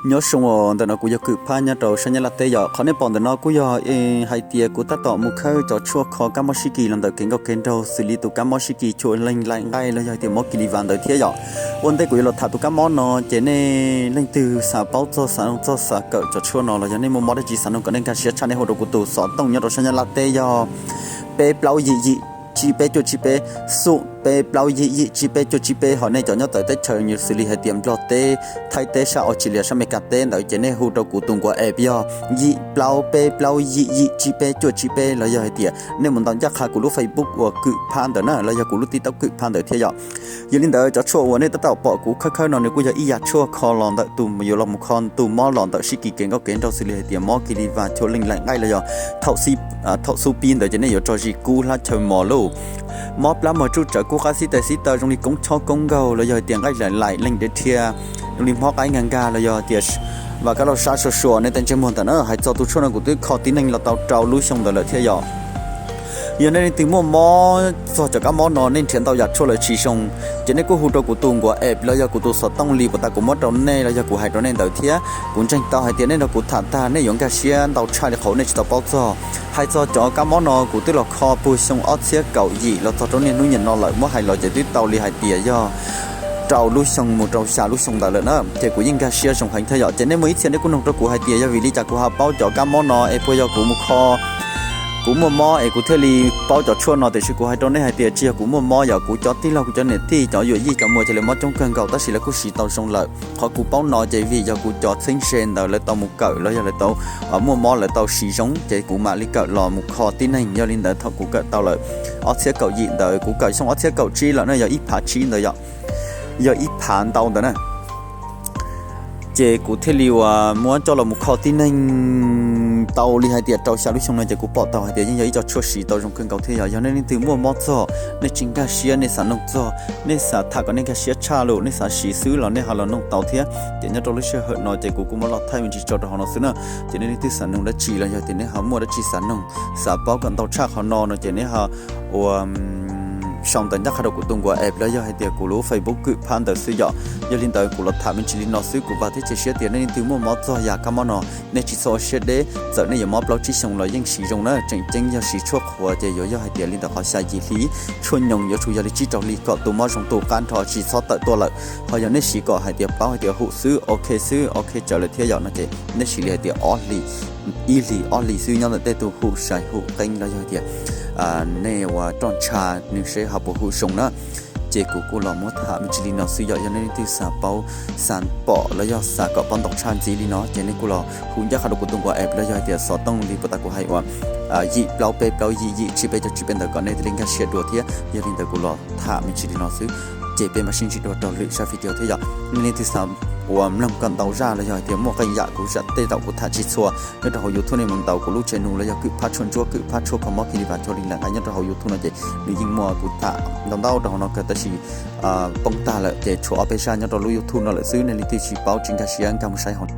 Nyob zoo, ntawm no kuv yog Kwm Phab nyob rau sab Nyab Laj teb yom. Qhov nej pom ntawm no kuj yog hais tias kuv tab tom mus khawb cov tshuaj kho kab mob sib kis los ntawm kev nkauj kev nraug xws li tus kab mob sib kis chua leej laim nqaij los yog hais tias mob kis li vas ntawd thiab yom. Ua ntej kuv yuav los tham tus kab mob no ces nej leej twg xav paub txog, xav noog txog, xav kawm cov tshuaj no los yog nej muaj mob dab tsi xav noog kom nej nkag siab tshaj nej hu rau kuv tus xov tooj nyob rau sab Nyab Laj teb yog peb plaub yim yim tsib peb cuaj tsib peb, xum peb plaub yim yim tsib peb cuaj tsib peb. Ho nej cov nyob txawv teb chaws xws li hais tias Nplog teb, Thaib teb, sab Australia, sab Amelikas teb ntawd ces nej hu rau kuv tus nkuav app yog yim plaub peb plaub yim yim tsib peb cuaj tsib peb los yog hais tias nej mus ntaus ncaj qha kuv lub Facebook uas Kwm Phab ntawd na los yog kuv lub TikTok Kwm Phab ntawd thiab yom. Yog li ntawd cov tshuaj uas nej tab tom pom kuv khawb khawb no nws kuj yog ib yam tshuaj kho los ntawm tus yuav los mus kho tus mob los ntawm sib kis kev nkauj kev nraug xws li hais tias mob kis li vas chua leej laim nqaij los yog thaum xub pib ntawd ces nej yuav tso zis kub hlab chaw mos lauj, mob plab mos tsuj tsawv kub qab xib tais xib taw zoo li koob chob koob nkaug los yog hais tias nqaij laim laim leej dev dhia, zoo li mob qaib nkag nkag los yog hais tias vas kab laug sab sua sua nej tej ntsej muag ntawm na. Hais txog tus tshuaj no kuv twb kho tib neeg los tau rau lub xyoo ntawd lawm thiab yom. Yog nej leej twg muaj mob txog cov kab mob no nej nrhiav ntau yam tshuaj lawm tsis zoo, ces nej kuj hu rau kuv tus nkuav app los yog kuv tus xov tooj li puas tas kuv muab rau nej los yog kuv hais rau nej ntawd thiab. Kuv ntseeg tau hais tias nej nrog kuv tham tag nej yuav nkag siab ntau tshaj li qhov nej tsis tau paub txog. Hais txog cov kab mob no kuv twb los kho puag xyoo ob txhiab kaum yim los txog rau niaj hnub niaj no lawm, muab hais los ces twb tau li hais tias yog rau lub xyoo mus rau xya lub xyoo ntawd lawm na, ces kuv yeej nkag siab zoo heev thiab yom. Ces nej muaj ib txhia nej kuj noog rau kuv hais tias yog vim li cas kuv ho paub cov kab mob no es puas yog kuv mus kho kuv muaj mob es kuv thiaj li paub cov tshuaj no, tiam sis kuv hais rau nej hais tias tsis yog kuv muaj mob, yog kuv cov tij laug, kuv cov niam tij, cov yuam yij, cov muam ces lawv mob coob kawg nkaus tab sis lawv kuj siv tau zoo lawm. Qhov kuv paub no ces vim yog kuv cov txheeb ze ntawd lawv tau mus kawm los yog lawv tau muaj mob lawv tau siv zoo ces kuv mam li kawm los mus kho tib neeg. Yog li ntawd thaum kuv kawm tau lawm ob txhiab kaum yim ntawd, kuv kawm xyoo ob txhiab kaum tsib lawm na, yog ib phav tsib ntawd yom, yog ib phav ntau ntawd na. Ces kuv thiaj li uas muab coj los mus kho tib neeg tau li hais tias rau xya lub xyoo no ces kuv pom tau hais tias yeej yog ib co tshuaj siv tau zoo kawg nkaus thiab yom. Yog nej leej twg muaj mob txog, nej tsis nkag siab, nej xav noog txog, nej xav tham kom nej nkag siab tshaj lawm, nej xav siv xwb los nej ho los noog tau thiab. Ces nyob rau lub sij hawm no ces kuv kuj muab los thaij me ntsis tso rau hauv no xwb na. Ces nej leej twg xav noog dab tsi los yog tias nej ho muaj dab tsi xav noog, xav paub kom ntau tshaj qhov no no ces nej ho ua sau ntawv ncaj qha rau kuv tus nkuav app los yog hais tias kuv lub Facebook Kwm Phab ntawd xwb yom. Yog li ntawd kuv los tham me ntsis li no xwb, kuv vam thiab cia siab tias nej leej twg muaj mob txog yam kab mob no, nej tsis txhob ua siab deb, txawm nej yuav mob plaub tsib xyoo los yeej siv zoo na. Tseem ceeb yog siv tshuaj qhuav ces yuav yog hais tias li ntawm qhov xya yim hli, tshuaj nyoos yuav tsum yog li tsib rau hli kom tus mob zoo tu qab nrho tsis txhob tawm tuaj lawm. Ho yog nej siv kom hais tias paub hais tias hum xwb, ok xwb, ok tsawv lawm thiab yom no ces nej siv li hais tias ob hlis, ib hlis ob hlis xwb nyob ntawm tej tus hum sai hum qeeb los yog hais tias nej ua roj ntsha nws seb ho puas hum zoo na. Ces kuv kuj los muab tham me ntsis li no xwb yom. Yog nej leej twg xav paub, xav pom los yog xav kom paub ntau tshaj ntxiv li no ces nej kuj los hu ncaj qha rau kuv tus nkuav app los yog hais tias xov tooj li puas tas kuv hais uas yim plaub peb plaub yim yim tsib peb caug tsib peb ntawd kom nej thiaj li nkag siab dua thiab. Yog li ntawd kuv los tham me ntsis li no xwb, ces peb mam sib ntsib dua rau lwm zaj video thiab yom. Nej leej twg xav uas mloog kom ntau zaj los yog hais tias muaj qee yam kuv zam tej zaum kuv tham tsis txhua nyob rau hauv YouTube nej mus ntaus kuv lub channel los yog Kwm Phab Tshuaj Ntsuab, Kwm Phab Tshuaj Kho Mob Kis Lis Vas Chua Leej Laim Nqaij nyob rau hauv YouTube no ces nws yeej muaj kuv tham ntau ntau rau hauv no kawg tab sis poob tag lawm ces tshuav ob peb zaj nyob rau lub YouTube no lawm xwb. Nej leej twg tsis paub tsis nkag siab nkag mus saib hauv